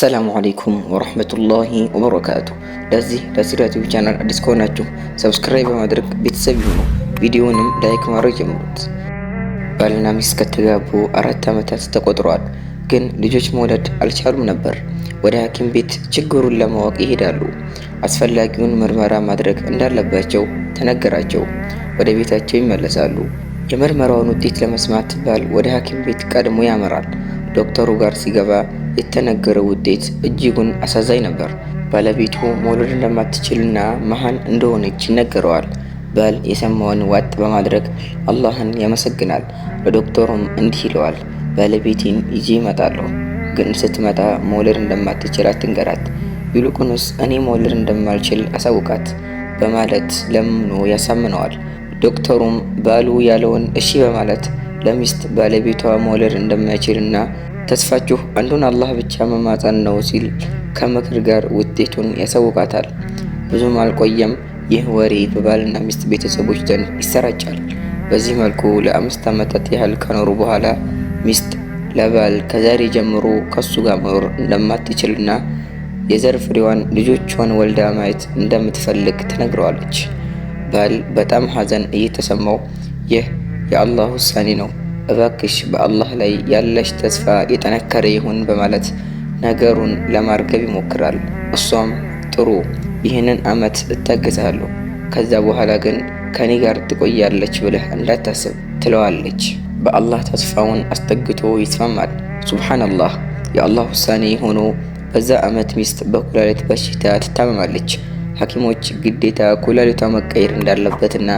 السلام عليكم ورحمة الله وبركاته። ለዚህ ለሲራ ቲቪ ቻናል አዲስ ከሆናችሁ subscribe በማድረግ ቤተሰብ ይሁኑ። ቪዲዮውንም like ማድረግ ጀምሩት። ባልና ሚስት ከተጋቡ 4 ዓመታት ተቆጥረዋል። ግን ልጆች መውለድ አልቻሉም ነበር። ወደ ሐኪም ቤት ችግሩን ለማወቅ ይሄዳሉ። አስፈላጊውን ምርመራ ማድረግ እንዳለባቸው ተነገራቸው። ወደ ቤታቸው ይመለሳሉ። የምርመራውን ውጤት ለመስማት ባል ወደ ሐኪም ቤት ቀድሞ ያመራል። ዶክተሩ ጋር ሲገባ የተነገረው ውጤት እጅጉን አሳዛኝ ነበር። ባለቤቱ መውለድ እንደማትችልና መሃን እንደሆነች ይነገረዋል። ባል የሰማውን ዋጥ በማድረግ አላህን ያመሰግናል። ለዶክተሩም እንዲህ ይለዋል፣ "ባለቤቴን ይዤ እመጣለሁ፣ ግን ስትመጣ መውለድ እንደማትችል አትንገራት። ይልቁንስ እኔ መውለድ እንደማልችል አሳውቃት" በማለት ለምኖ ያሳምነዋል። ዶክተሩም ባሉ ያለውን እሺ በማለት ለሚስት ባለቤቷ መውለድ እንደማይችልና ተስፋችሁ አንዱን አላህ ብቻ መማፀን ነው ሲል ከምክር ጋር ውጤቱን ያሳውቃታል። ብዙም አልቆየም፣ ይህ ወሬ በባልና ሚስት ቤተሰቦች ዘንድ ይሰራጫል። በዚህ መልኩ ለ5 ዓመታት ያህል ከኖሩ በኋላ ሚስት ለባል ከዛሬ ጀምሮ ከሱ ጋር መኖር እንደማትችልና የዘር ፍሬዋን ልጆቿን ወልዳ ማየት እንደምትፈልግ ትነግረዋለች። ባል በጣም ሐዘን እየተሰማው፣ "ይህ የአላህ ውሳኔ ነው፣ እባክሽ በአላህ ላይ ያለሽ ተስፋ የጠነከረ ይሁን" በማለት ነገሩን ለማርገብ ይሞክራል። እሷም "ጥሩ፣ ይህንን አመት እታገስሃለሁ፣ ከዛ በኋላ ግን ከኔ ጋር ትቆያለች ብለህ እንዳታስብ" ትለዋለች። በአላህ ተስፋውን አስጠግቶ ይስማማል። ሱብሓነላህ፣ የአላህ ውሳኔ ሆኖ በዛ አመት ሚስት በኩላሊት በሽታ ትታመማለች። ሐኪሞች ግዴታ ኩላሊቷ መቀየር እንዳለበትና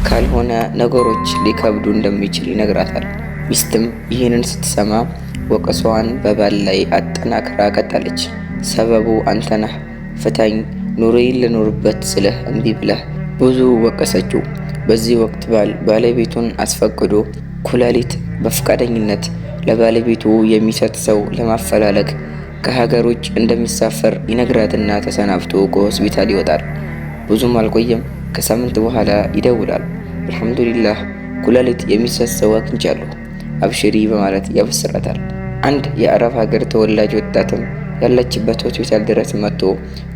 ካልሆነ ነገሮች ሊከብዱ እንደሚችል ይነግራታል። ሚስትም ይህንን ስትሰማ ወቀሳዋን በባል ላይ አጠናክራ ቀጠለች። "ሰበቡ አንተ ነህ፣ ፍታኝ፣ ኑሮዬን ልኖርበት ስልህ እምቢ ብለህ" ብዙ ወቀሰችው። በዚህ ወቅት ባል ባለቤቱን አስፈቅዶ ኩላሊት በፈቃደኝነት ለባለቤቱ የሚሰጥ ሰው ለማፈላለግ ከሀገር ውጭ እንደሚሳፈር ይነግራትና ተሰናብቶ ከሆስፒታል ይወጣል። ብዙም አልቆየም፣ ከሳምንት በኋላ ይደውላል። "አልሐምዱሊላህ፣ ኩላሊት የሚሰጥ ሰው አግኝቻለሁ፣ አብሽሪ" በማለት ያበስራታል። አንድ የአረብ ሀገር ተወላጅ ወጣትም ያለችበት ሆስፒታል ድረስ መጥቶ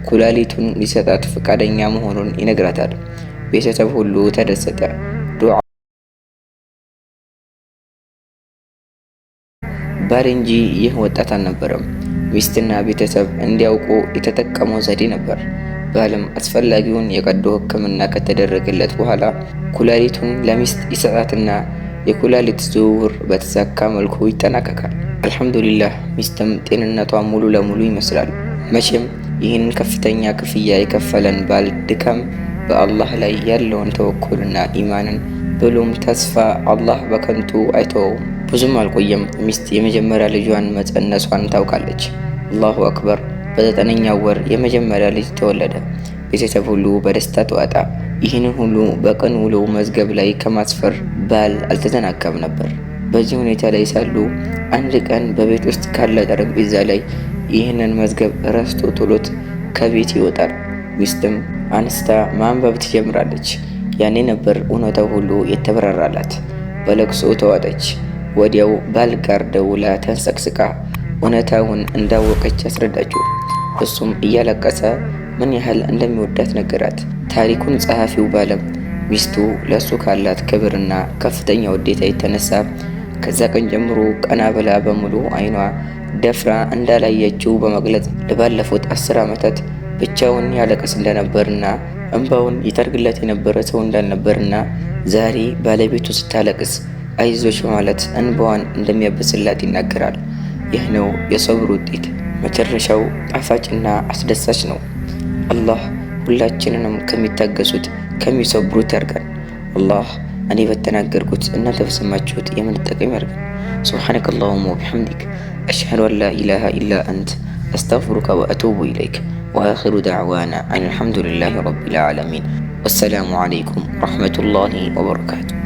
ኩላሊቱን ሊሰጣት ፈቃደኛ መሆኑን ይነግራታል። ቤተሰብ ሁሉ ተደሰተ። ዱዓ ባል እንጂ ይህ ወጣት አልነበረም። ሚስትና ቤተሰብ እንዲያውቁ የተጠቀመው ዘዴ ነበር። ባልም አስፈላጊውን የቀዶ ሕክምና ከተደረገለት በኋላ ኩላሊቱን ለሚስት ይሰጣትና የኩላሊት ዝውውር በተሳካ መልኩ ይጠናቀቃል። አልሐምዱሊላህ፣ ሚስትም ጤንነቷ ሙሉ ለሙሉ ይመስላል። መቼም ይህንን ከፍተኛ ክፍያ የከፈለን ባል ድካም፣ በአላህ ላይ ያለውን ተወኩልና ኢማንን ብሎም ተስፋ አላህ በከንቱ አይተወውም። ብዙም አልቆየም፣ ሚስት የመጀመሪያ ልጇን መጸነሷን ታውቃለች። አላሁ አክበር! በ9ኛው ወር የመጀመሪያ ልጅ ተወለደ። ቤተሰብ ሁሉ በደስታ ተዋጣ። ይህንን ሁሉ በቀን ውሎ መዝገብ ላይ ከማስፈር ባል አልተዘናጋም ነበር። በዚህ ሁኔታ ላይ ሳሉ አንድ ቀን በቤት ውስጥ ካለ ጠረጴዛ ላይ ይህንን መዝገብ ረስቶ ጥሎት ከቤት ይወጣል። ሚስትም አንስታ ማንበብ ትጀምራለች። ያኔ ነበር እውነታው ሁሉ የተብራራላት። በለቅሶ ተዋጠች። ወዲያው ባል ጋር ደውላ ተንሰቅስቃ እውነታውን እንዳወቀች አስረዳችው። እሱም እያለቀሰ ምን ያህል እንደሚወዳት ነገራት። ታሪኩን ጸሐፊው ባለም ሚስቱ ለእሱ ካላት ክብርና ከፍተኛ ውዴታ የተነሳ ከዛ ቀን ጀምሮ ቀና ብላ በሙሉ አይኗ ደፍራ እንዳላየችው በመግለጽ ለባለፉት 10 ዓመታት ብቻውን ያለቅስ እንደነበርና እንባውን ይጠርግለት የነበረ ሰው እንዳልነበርና ዛሬ ባለቤቱ ስታለቅስ አይዞሽ በማለት እንባዋን እንደሚያብስላት ይናገራል። ይህ ነው የሰብር ውጤት። መጨረሻው ጣፋጭና አስደሳች ነው። አላህ ሁላችንንም ከሚታገሱት ከሚሰብሩት ያርገን። አላህ እኔ በተናገርኩት እናንተ በሰማችሁት የምንጠቀም ያርገን። سبحانك اللهم وبحمدك، أشهد أن لا إله إلا أنت، أستغفرك وأتوب إليك. وآخر دعوانا أن الحمد لله رب العالمين. والسلام عليكم ورحمة الله وبركاته.